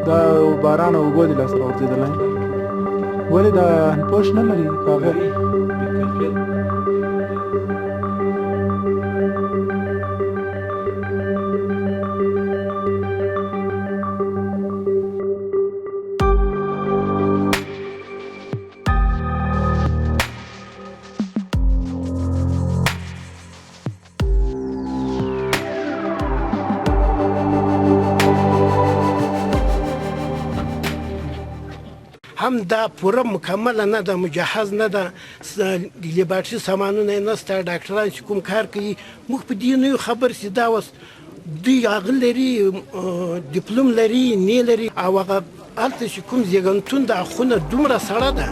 دا باران او اوبه دي لاسه راغورځېدلی. ولې دا پوښ نه لري که هغه؟ هم دا پوره مکمله نه ده، مجهز نه ده، لیبارټري سامانونه یې نشته. ډاکټران چې کوم کار کوي، موږ په دې نه یو خبر چې دا اوس دوی هغه لري، دیپلوم لري نه لري. او هغه هلته چې کوم زیږنتون ده، خونه دومره سړه ده.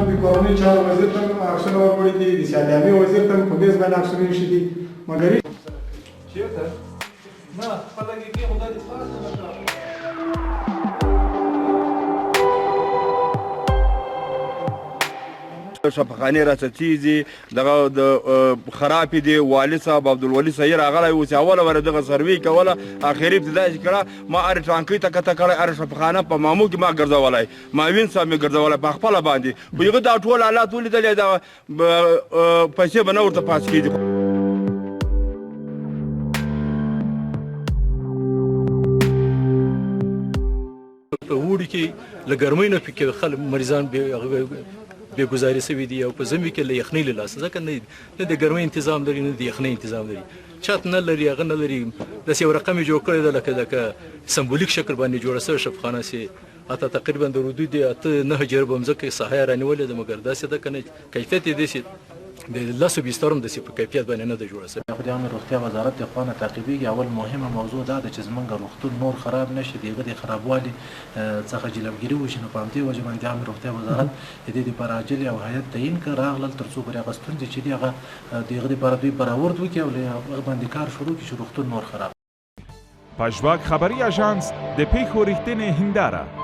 د کورنیو چارو وزیر ته هم عکسونه ورکړي دي، د سیادي عامې وزیر ته هم په میز باندې عکسونه ایښي دي، مګر چېرته نه خپله کې خدای دې پاک نه کړه. شفاخانې راڅخه تیزي دغه د خرابې دي. والي صاحب عبدالولي صحیح راغلی و چې اوله وره دغه سروې کوله، اخري ابتدا یې کړه. ما هرې ټانکۍ ته کته کړی، هره شفاخانه په مامو کې ما ګرځولی، معاون صاحب مې ګرځولی په خپله باندې، خو هغه دا ټول حالات ولیدل، دا پیسې به نه ورته پاس کېږي. په اوړي کې له ګرمۍ نه پکې خلک مریضان بې ګزارې شوي دي، او په ژمي کې له یخنۍ له لاسه، ځکه نه د ګرمۍ انتظام لري، نه د یخنۍ انتظام لري، چت نه لري، هغه نه لري. داسې یو رقم یې جوړ کړی ده لکه سمبولیک شکل باندې جوړه شوې شفخانه چې حتی تقریبا د رودو د 8-9 جریبه مځکه ساحه یې رانیولې ده، مګر داسې ده که نه کیفیت یې داسې د 10 بسترو هم داسې په کیفیت باندې نه ده جوړه شوې. خو د عامې روغتیا وزارت د خوا نه تعقیبیږي. اول مهمه موضوع دا ده چې زمونږ روغتون نور خراب نه شي، د هغه د خرابوالي څخه جلوګیري وشي، نو په همدې وجه باندې د عامې روغتیا وزارت د دې لپاره عاجل یو هیئت تعین کړ، راغلل تر څو پورې هغه ستونزې چې دي هغه د هغه لپاره دوی برآورد وکړي او له هغه باندې کار شروع کړي چې روغتون نور خراب. پژواک خبري اژانس د پېښو رښتینې هنداره.